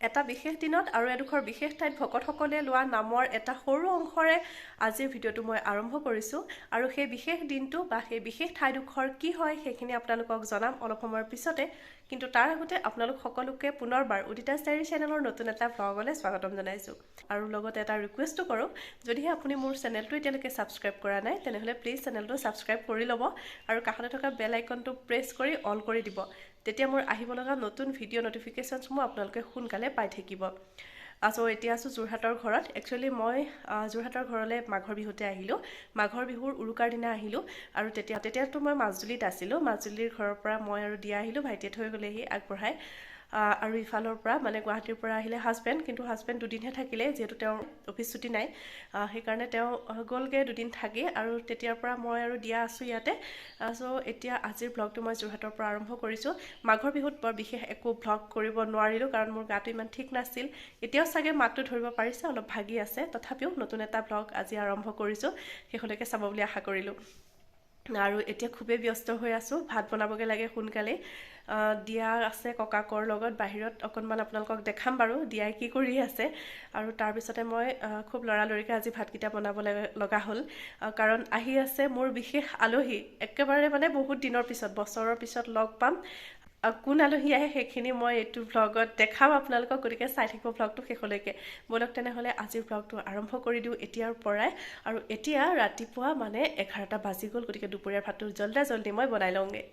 এটা বিশেষ দিনত আৰু এডোখৰ বিশেষ ঠাইত ভকতসকলে লোৱা নামৰ এটা সৰু অংশৰে আজিৰ ভিডিঅ'টো মই আৰম্ভ কৰিছোঁ। আৰু সেই বিশেষ দিনটো বা সেই বিশেষ ঠাইডোখৰ কি হয় সেইখিনি আপোনালোকক জনাম অলপ সময়ৰ পিছতে। কিন্তু তাৰ আগতে আপোনালোক সকলোকে পুনৰবাৰ উদিতাছ ডায়েৰী চেনেলৰ নতুন এটা ভ্লগলৈ স্বাগতম জনাইছোঁ। আৰু লগতে এটা ৰিকুৱেষ্টো কৰোঁ, যদিহে আপুনি মোৰ চেনেলটো এতিয়ালৈকে ছাবস্ক্ৰাইব কৰা নাই তেনেহ'লে প্লিজ চেনেলটো ছাবস্ক্ৰাইব কৰি ল'ব আৰু কাষতে থকা বেল আইকনটো প্ৰেছ কৰি অল কৰি দিব। তেতিয়া মোৰ আহিব লগা নতুন ভিডিঅ' নটিফিকেশ্যনসমূহ আপোনালোকে সোনকালে পাই থাকিব। চ' এতিয়া আছোঁ যোৰহাটৰ ঘৰত। একচুৱেলি মই যোৰহাটৰ ঘৰলৈ মাঘৰ বিহুতে আহিলোঁ, মাঘৰ বিহুৰ উৰুকাৰ দিনা আহিলোঁ। আৰু তেতিয়াতো মই মাজুলীত আছিলোঁ। মাজুলীৰ ঘৰৰ পৰা মই আৰু দিয়া আহিলোঁ, ভাইটিয়ে থৈ গ'লেহি আগবঢ়াই। আৰু ইফালৰ পৰা মানে গুৱাহাটীৰ পৰা আহিলে হাজবেণ্ড, কিন্তু হাজবেণ্ড দুদিনহে থাকিলে, যিহেতু তেওঁৰ অফিচ ছুটি নাই, সেইকাৰণে তেওঁ গ'লগৈ দুদিন থাকি। আৰু তেতিয়াৰ পৰা মই আৰু দিয়া আছোঁ ইয়াতে। চ' এতিয়া আজিৰ ভ্লগটো মই যোৰহাটৰ পৰা আৰম্ভ কৰিছোঁ। মাঘৰ বিহুত বৰ বিশেষ একো ভ্লগ কৰিব নোৱাৰিলোঁ, কাৰণ মোৰ গাটো ইমান ঠিক নাছিল। এতিয়াও চাগে মাতটো ধৰিব পাৰিছে, অলপ ভাগি আছে। তথাপিও নতুন এটা ভ্লগ আজি আৰম্ভ কৰিছোঁ, শেষলৈকে চাব বুলি আশা কৰিলোঁ। আৰু এতিয়া খুবেই ব্যস্ত হৈ আছোঁ, ভাত বনাবগৈ লাগে সোনকালেই। দিয়া আছে ককাকৰ লগত বাহিৰত, অকণমান আপোনালোকক দেখাম বাৰু দিয়াই কি কৰি আছে। আৰু তাৰপিছতে মই খুব লৰালৰিকৈ আজি ভাতকেইটা বনাব লগা হ'ল, কাৰণ আহি আছে মোৰ বিশেষ আলহী। একেবাৰে মানে বহুত দিনৰ পিছত, বছৰৰ পিছত লগ পাম। কোন আলহী আহে সেইখিনি মই এইটো ভ্লগত দেখাম আপোনালোকক, গতিকে চাই থাকিব ভ্লগটো শেষলৈকে। ব'লক তেনেহ'লে আজিৰ ভ্লগটো আৰম্ভ কৰি দিওঁ এতিয়াৰ পৰাই। আৰু এতিয়া ৰাতিপুৱা মানে 11টা বাজি গ'ল, গতিকে দুপৰীয়াৰ ভাতটো জল্দা জল্দি মই বনাই লওঁগৈ।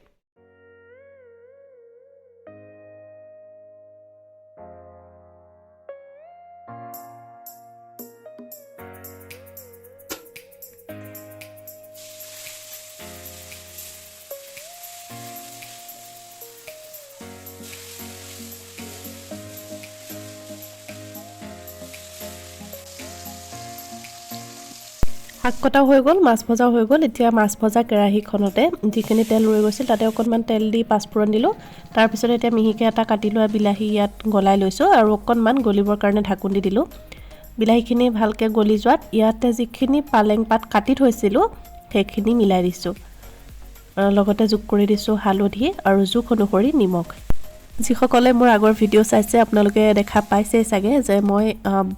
শাক কটাও হৈ গ'ল, মাছ ভজাও হৈ গ'ল। এতিয়া মাছ ভজা কেৰাহীখনতে যিখিনি তেল ৰৈ গৈছিল তাতে অকণমান তেল দি পাঁচফোৰণ দিলোঁ। তাৰপিছত এতিয়া মিহিকৈ এটা কাটি লোৱা বিলাহী ইয়াত গলাই লৈছোঁ আৰু অকণমান গলিবৰ কাৰণে ঢাকোন দি দিলোঁ। বিলাহীখিনি ভালকৈ গলি যোৱাত ইয়াতে যিখিনি পালেং পাত কাটি থৈছিলোঁ সেইখিনি মিলাই দিছোঁ, লগতে যোগ কৰি দিছোঁ হালধি আৰু জোখ অনুসৰি নিমখ। যিসকলে মোৰ আগৰ ভিডিঅ' চাইছে আপোনালোকে দেখা পাইছেই চাগে যে মই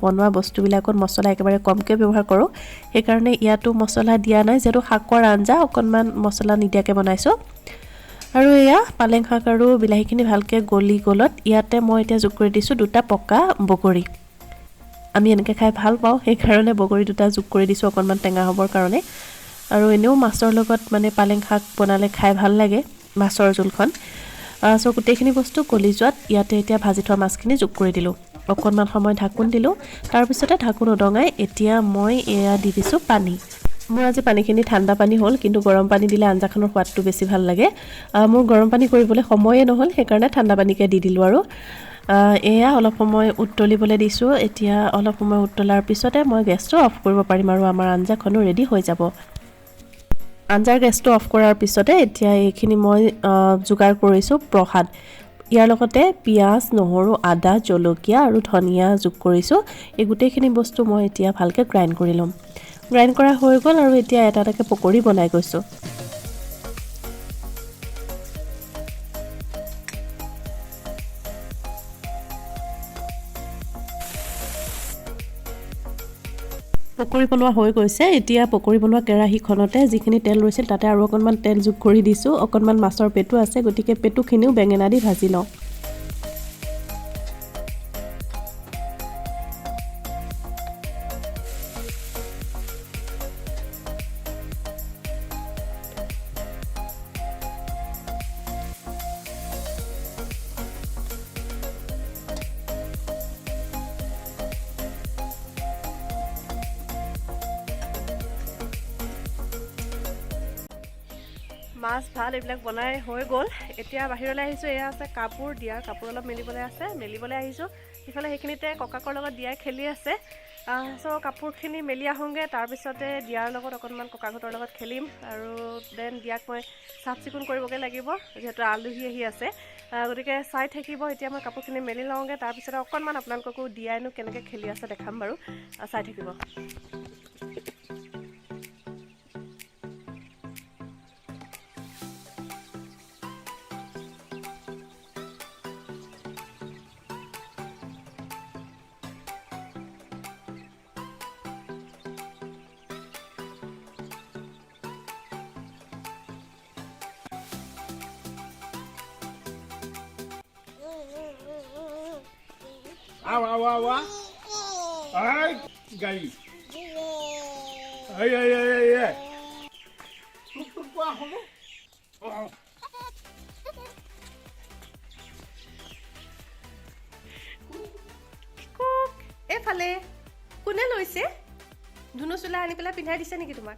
বনোৱা বস্তুবিলাকত মছলা একেবাৰে কমকৈ ব্যৱহাৰ কৰোঁ, সেইকাৰণে ইয়াতো মছলা দিয়া নাই। যিহেতু শাকৰ আঞ্জা অকণমান মছলা নিদিয়াকৈ বনাইছোঁ। আৰু এয়া পালেং শাক আৰু বিলাহীখিনি ভালকৈ গলি গ'লত ইয়াতে মই এতিয়া যোগ কৰি দিছোঁ দুটা পকা বগৰী। আমি এনেকৈ খাই ভাল পাওঁ, সেইকাৰণে বগৰী দুটা যোগ কৰি দিছোঁ অকণমান টেঙা হ'বৰ কাৰণে। আৰু এনেও মাছৰ লগত মানে পালেং শাক বনালে খাই ভাল লাগে মাছৰ জোলখন। চ' গোটেইখিনি বস্তু গলি যোৱাত ইয়াতে এতিয়া ভাজি থোৱা মাছখিনি যোগ কৰি দিলোঁ, অকণমান সময় ঢাকোন দিলোঁ। তাৰপিছতে ঢাকোন উদঙাই এতিয়া মই এয়া দি দিছোঁ পানী। মোৰ আজি পানীখিনি ঠাণ্ডা পানী হ'ল, কিন্তু গৰম পানী দিলে আঞ্জাখনৰ সোৱাদটো বেছি ভাল লাগে। মোৰ গৰম পানী কৰিবলৈ সময়ে নহ'ল, সেইকাৰণে ঠাণ্ডা পানীকে দি দিলোঁ। আৰু এয়া অলপ সময় উতলিবলৈ দিছোঁ। এতিয়া অলপ সময় উতলাৰ পিছতে মই গেছটো অফ কৰিব পাৰিম আৰু আমাৰ আঞ্জাখনো ৰেডি হৈ যাব। আঞ্জাৰ গেছটো অফ কৰাৰ পিছতে এতিয়া এইখিনি মই যোগাৰ কৰিছোঁ প্ৰসাদ। ইয়াৰ লগতে পিঁয়াজ, নহৰু, আদা, জলকীয়া আৰু ধনিয়া যোগ কৰিছোঁ। এই গোটেইখিনি বস্তু মই এতিয়া ভালকৈ গ্ৰাইণ্ড কৰি ল'ম। গ্ৰাইণ্ড কৰা হৈ গ'ল আৰু এতিয়া এটা এটাকৈ পকৰি বনাই গৈছোঁ। পকৰি বনোৱা হৈ গৈছে। এতিয়া পকৰি বনোৱা কেৰাহীখনতে যিখিনি তেল ৰৈছিল তাতে আৰু অকণমান তেল যোগ কৰি দিছোঁ। অকণমান মাছৰ পেটু আছে, গতিকে পেটুখিনিও বেঙেনা দি ভাজি লওঁ। মাছ ভাত এইবিলাক বনাই হৈ গ'ল। এতিয়া বাহিৰলৈ আহিছোঁ। এয়া আছে কাপোৰ দিয়া, কাপোৰ অলপ মেলিবলৈ আছে, মেলিবলৈ আহিছোঁ। ইফালে সেইখিনিতে ককাকৰ লগত দিয়াই খেলি আছে। চ' কাপোৰখিনি মেলি আহোঁগৈ, তাৰপিছতে দিয়াৰ লগত অকণমান ককাহঁতৰ লগত খেলিম আৰু then দিয়াক মই চাফ চিকুণ কৰিবগৈ লাগিব, যিহেতু আলহী আহি আছে। গতিকে চাই থাকিব। এতিয়া মই কাপোৰখিনি মেলি লওঁগৈ, তাৰপিছতে অকণমান আপোনালোককো দিয়াইনো কেনেকৈ খেলি আছে দেখাম বাৰু, চাই থাকিব। আও আও আও আই গাড়ী এই এই এই এই এইফালে কোনে লৈছে? ধুনু চোলা আনি পেলাই পিন্ধাই দিছে নেকি তোমাক?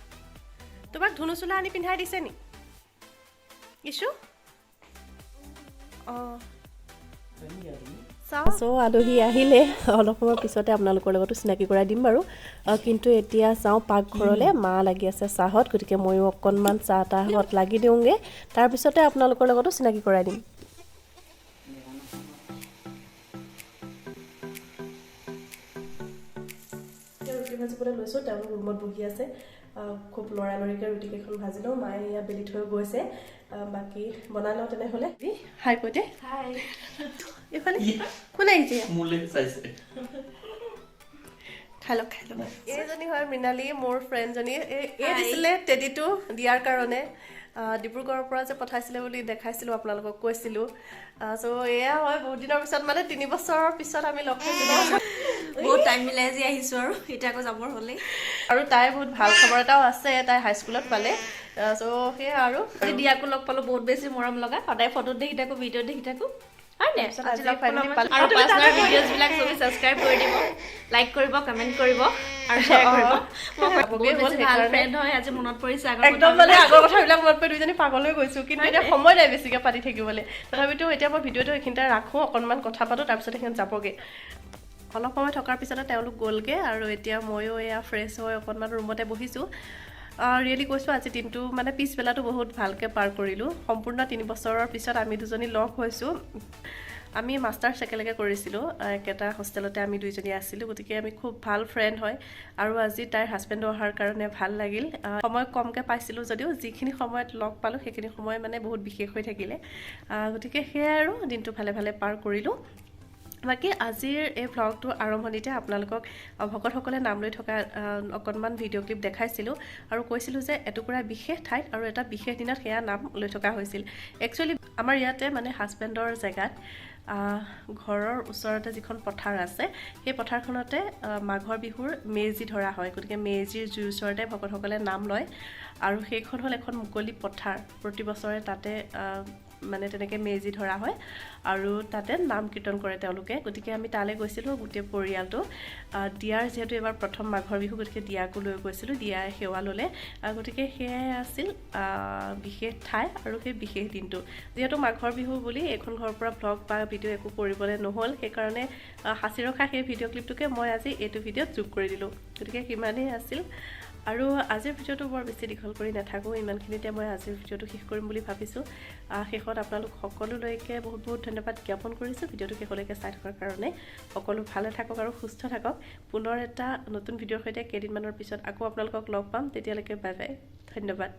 তোমাক ধুনু চোলা আনি পিন্ধাই দিছে নি ইছু? অঁ, চ' আলহী আহিলে অলপ সময়ৰ পিছতে আপোনালোকৰ লগতো চিনাকি কৰাই দিম বাৰু। কিন্তু এতিয়া যাওঁ পাকঘৰলৈ, মা লাগি আছে চাহত, গতিকে ময়ো অকণমান চাহ তাহত লাগি দিওঁগৈ, তাৰপিছতে আপোনালোকৰ লগতো চিনাকি কৰাই দিম। ৰুটি ভাজিবলৈ লৈছোঁ, তেওঁলোক ৰুমত বহি আছে। খুব লৰালৰিকৈ ৰুটিকেইখন ভাজি লওঁ, মায়ে এয়া বেলি থৈ গৈছে। বাকী বনাই লওঁ তেনেহ'লে। হাই কৈ দে। হাই। এইফালে কোন আহিছে? মোলৈ চাইছে। খাই লওক, খাই লওক। এইজনী হয় মৃণালী, মোৰ ফ্ৰেণ্ডজনী। এই দিছিলে টেডিটো দিয়াৰ কাৰণে, ডিব্ৰুগড়ৰ পৰা যে পঠাইছিলে বুলি দেখাইছিলোঁ আপোনালোকক, কৈছিলোঁ। চ' এয়া হয়, বহুত দিনৰ পিছত, মানে 3 বছৰৰ পিছত আমি লগ খাইছিলোঁ। বহুত টাইম মিলাই আজি আহিছোঁ আৰু এতিয়া আকৌ যাবৰ হ'লেই। আৰু তাইৰ বহুত ভাল খবৰ এটাও আছে, তাই হাইস্কুলত পালে। চ' সেয়া আৰু দিয়াকো লগ পালোঁ, বহুত বেছি মৰম লগা, সদায় ফটোত দেখি থাকোঁ, ভিডিঅ'ত দেখি থাকোঁ, হয় নে? আজি ফাইনেলি পালোঁ। আৰু পাৰ্চনেল ভিডিঅ'জবিলাক চবে ছাবস্ক্ৰাইব কৰি দিব, লাইক কৰিব, কমেণ্ট কৰিব আৰু শ্বেয়াৰ কৰিব। বহুত বেছি ভাল ফ্ৰেণ্ড হয়, আজি মনত পৰিছে আগৰ একদম, মানে আগৰ কথাবিলাক মনত পৰি দুইজনী পাগল হৈ গৈছোঁ। কিন্তু এতিয়া সময় নাই বেছিকৈ পাতি থাকিবলৈ। তথাপিতো এতিয়া মই ভিডিঅ'টো এইখিনিতে ৰাখোঁ, অকণমান কথা পাতোঁ, তাৰপিছত সেইখিনি যাবগৈ। অলপ সময় থকাৰ পিছতে তেওঁলোক গ'লগৈ আৰু এতিয়া ময়ো এয়া ফ্ৰেছ হৈ অকণমান ৰুমতে বহিছোঁ। ৰিয়েলি কৈছোঁ, আজি দিনটো মানে পিছবেলাটো বহুত ভালকৈ পাৰ কৰিলোঁ। সম্পূৰ্ণ 3 বছৰৰ পিছত আমি দুজনী লগ হৈছোঁ। আমি মাষ্টাৰ্ছ একেলগে কৰিছিলোঁ, একেটা হোষ্টেলতে আমি দুইজনী আছিলোঁ, গতিকে আমি খুব ভাল ফ্ৰেণ্ড হয়। আৰু আজি তাইৰ হাজবেণ্ডো অহাৰ কাৰণে ভাল লাগিল। সময় কমকৈ পাইছিলোঁ যদিও যিখিনি সময়ত লগ পালোঁ সেইখিনি সময় মানে বহুত বিশেষ হৈ থাকিলে। গতিকে সেয়াই আৰু দিনটো ভালে ভালে পাৰ কৰিলোঁ। বাকী আজিৰ এই ভ্লগটোৰ আৰম্ভণিতে আপোনালোকক ভকতসকলে নাম লৈ থকা অকণমান ভিডিঅ' ক্লিপ দেখাইছিলোঁ আৰু কৈছিলোঁ যে এটুকুৰা বিশেষ ঠাইত আৰু এটা বিশেষ দিনত সেয়া নাম লৈ থকা হৈছিল। একচুৱেলি আমাৰ ইয়াতে মানে হাজবেণ্ডৰ জেগাত ঘৰৰ ওচৰতে যিখন পথাৰ আছে, সেই পথাৰখনতে মাঘৰ বিহুৰ মেজি ধৰা হয়। গতিকে মেজিৰ জুইৰ ওচৰতে ভকতসকলে নাম লয় আৰু সেইখন হ'ল এখন মুকলি পথাৰ। প্ৰতি বছৰে তাতে মানে তেনেকৈ মেজি ধৰা হয় আৰু তাতে নাম কীৰ্তন কৰে তেওঁলোকে। গতিকে আমি তালৈ গৈছিলোঁ গোটেই পৰিয়ালটো। দিয়াৰ যিহেতু এইবাৰ প্ৰথম মাঘৰ বিহু, গতিকে দিয়াকো লৈ গৈছিলোঁ, দিয়াই সেৱা ল'লে। গতিকে সেয়াই আছিল বিশেষ ঠাই আৰু সেই বিশেষ দিনটো। যিহেতু মাঘৰ বিহু বুলি এইখন ঘৰৰ পৰা ভ্লগ বা ভিডিঅ' একো কৰিবলৈ নহ'ল, সেইকাৰণে সাঁচি ৰখা সেই ভিডিঅ' ক্লিপটোকে মই আজি এইটো ভিডিঅ'ত যোগ কৰি দিলোঁ। গতিকে সিমানেই আছিল আৰু আজিৰ ভিডিঅ'টো বৰ বেছি দীঘল কৰি নাথাকোঁ, ইমানখিনিতে মই আজিৰ ভিডিঅ'টো শেষ কৰিম বুলি ভাবিছোঁ। শেষত আপোনালোক সকলোলৈকে বহুত বহুত ধন্যবাদ জ্ঞাপন কৰিছোঁ ভিডিঅ'টো শেষলৈকে চাই থকাৰ কাৰণে। সকলো ভালে থাকক আৰু সুস্থ থাকক। পুনৰ এটা নতুন ভিডিঅ'ৰ সৈতে কেইদিনমানৰ পিছত আকৌ আপোনালোকক লগ পাম। তেতিয়ালৈকে বাই বাই, ধন্যবাদ।